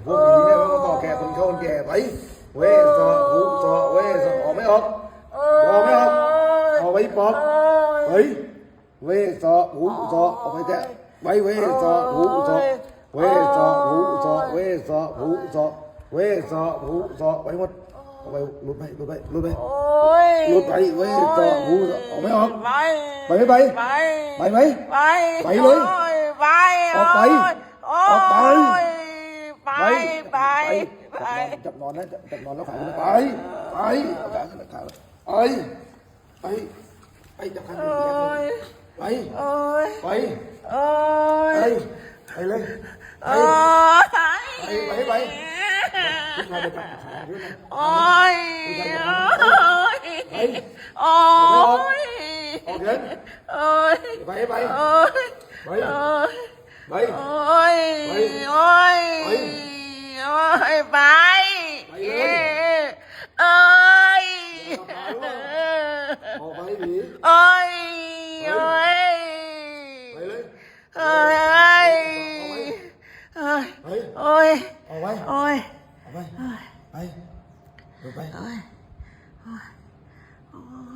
ພວກນີ້ເນຍ ມັນມາເຄາະແຂກຄົນເຖົ້າຄົນແກ່. ໄປ ເວສະ ຫູສະ ເວສະ ອອກໄປ ອອກ ອອກໄປ ອອກ ເອົາໄປປອກ ໄປ ເວສະ ຫູສະ ອອກໄປແທ້ ໄປ ເວສະ ຫູສະ ເວສະ ຫູສະ ເວສະ ຫູສະ ເວສະ ຫູສະ ໄປໝົດ ເອົາໄປ ຫຼຸດໄປ ຫຼຸດໄປ ຫຼຸດໄປ ໂອ້ຍ ຫຼຸດໄປ ເວສະ ຫູສະ ອອກໄປ ອອກ ໄປ ໄປ ໄປ ໄປ ໄປ ໄປ ໄປເລີຍ ໂອ້ຍ ໄປ ອອກໄປ ໂອ້ຍ ອອກໄປ ໄປ ໄປ ໄປ ໄປ ຈັບນອນ ຈັບນອນນະ ຈັບ ຈັບນອນແລ້ວຂາຂຶ້ນ ໄປ ໄປ ເອົາຂາຂຶ້ນ ຂາ ໄປ ໄປ ໄປ ຈັບຂາຂຶ້ນ ໂອ້ຍ ໄປ ໂອ້ຍ ໄປ ໂອ້ຍ ໄປ ໄປເລີຍ ໂອ້ຍ ໄປ ໄປ ໄປ ຜູ້ຊາຍໄປຈັບຂາຂຶ້ນ ໂອ້ຍ ຜູ້ຊາຍຈັບຂາຂຶ້ນ ໄປ ໂອ້ຍ ອອກ ອອກເດີນ ໂອ້ຍ ໄປ ໄປ ໂອ້ຍ ໄປ ໂອ້ຍ ໄປ ໂອ້ຍ ໄປ ໂອ້ຍ ໄປ ໄປເລີຍ ເອີຍ ອອກໄປດີ ໂອ້ຍ ໂອ້ຍ ໄປເລີຍ ໂອ້ຍ ອອກໄປ ໂອ້ຍ ໄປ ໂອ້ຍ ອອກໄປ ໂອ້ຍ ອອກໄປ ໄປ ໄປ ໂອ້ຍ ໂອ້ຍ